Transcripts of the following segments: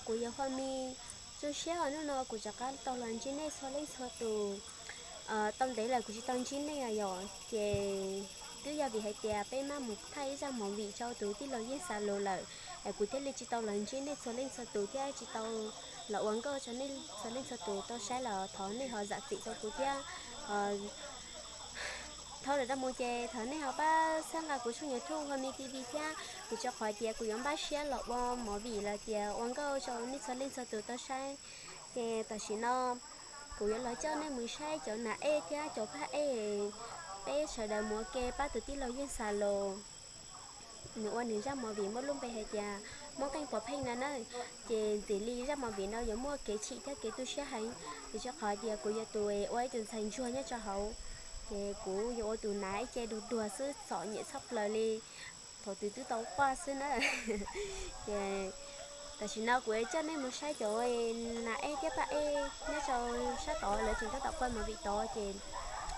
Kuv yog Hua Mi, zoo siab uas hnub no kuv rov qab tau los ntsib nej txhua leej txhua tus. Tau ntev lawm kuv tsis tau ntsib nej yom, ces twb yog vim hais tias peb mab mus thaij ib zaj movie rau tus tij laug Yeej Xas Lus lawm, es kuv thiaj li tsis tau los ntsib nej txhua leej txhua tus thiab tsis tau los ua nkauj rau nej txhua leej txhua tus tau saib los thov nej ho zam txim rau kuv thiab. Dhau ntawm no mus ces thov nej ho pab txhawb nqa kuv tshooj YouTube Hua Mi T V thiab, vim rau qhov tias kuv yuav npaj siab los ua movie los tias ua nkauj rau nej txhua leej txhua tus tau saib. Ces tam sim no kuv yuav los coj nej mus saib cov nas ej thiab cov phaj ej, peb sawv daws mus ua ke pab tus tij laug Yeej Xas Lus. Nws ua nws zaj movie muaj lub npe hais tias Hmoob Qeej Pov Pheej no na. Ces ntxim li zaj movie no yuav muaj kev chim thiab kev tu siab heev, vim rau qhov tias kuv yog tus ua ib tug ntxhais ntsuag nyob rau hauv, ces kuv yuav ua tus nas ej ce duag duag xwb, txom nyem tshaj plaws li, thaum twg twb tau quaj xwb na. Ces tam sim no kuv yuav coj nej mus saib cov nas ej thiab phaj ej nyob rau sab tod, lawv tseem tab tom quaj movie tod ces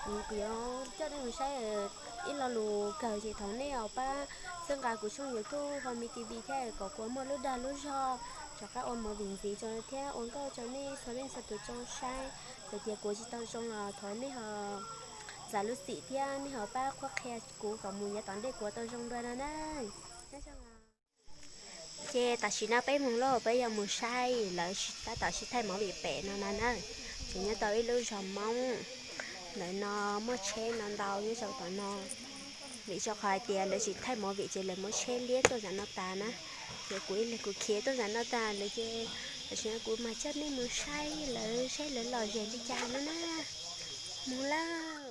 kuv yuav coj nej mus saib ib lo lus kawg ces thov nej ho pab txhawb nqa kuv tshooj YouTube Hua Mi T V thiab kom kuv muaj lub dag lub zog rov qab ua movie ntxiv rau thiab ua nkauj rau nej txhua leej txhua tus tau saib. Txawm tias kuv tsis tau zoo los thov nej ho zam lub txim thiab nej ho pab qhuab qhia kuv kom mus yav tom ntej kuv tau zoo dua no na. Ces tam sim no peb mus lauj, peb yuav mus saib lawv tab tom sib thaij movie pem no na na. Ces nyob tau ib lub zos Hmoob, ntawm no muaj tsheb no ntau nyob rau tom no. Vim rau qhov hais tias lawv tsis thaij movie ces lawv muab tsheb liab tuaj zam no tas na. Ces kuv ib leeg kuv khiav tuaj zam no tas lawm ces tam sim no kuv mam coj nej mus saib lawv, saib lawv lom zem li cas no na. Mus lawm.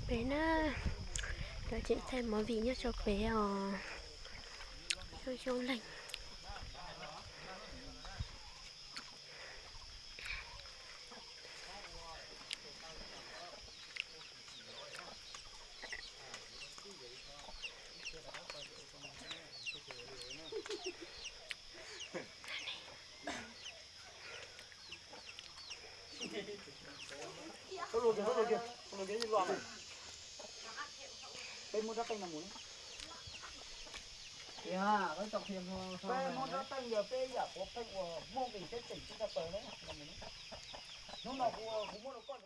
Pem na, lawv tseem thaij movie nyob rau pem os. Xyoo xyoo leej. Peb muab rab qeej no mus. Peb muab rab qeej yog peb yam puav pheej uas Hmoob Nqis teb tseem tsis tau taws na. Hnub no kuv muab rau koj.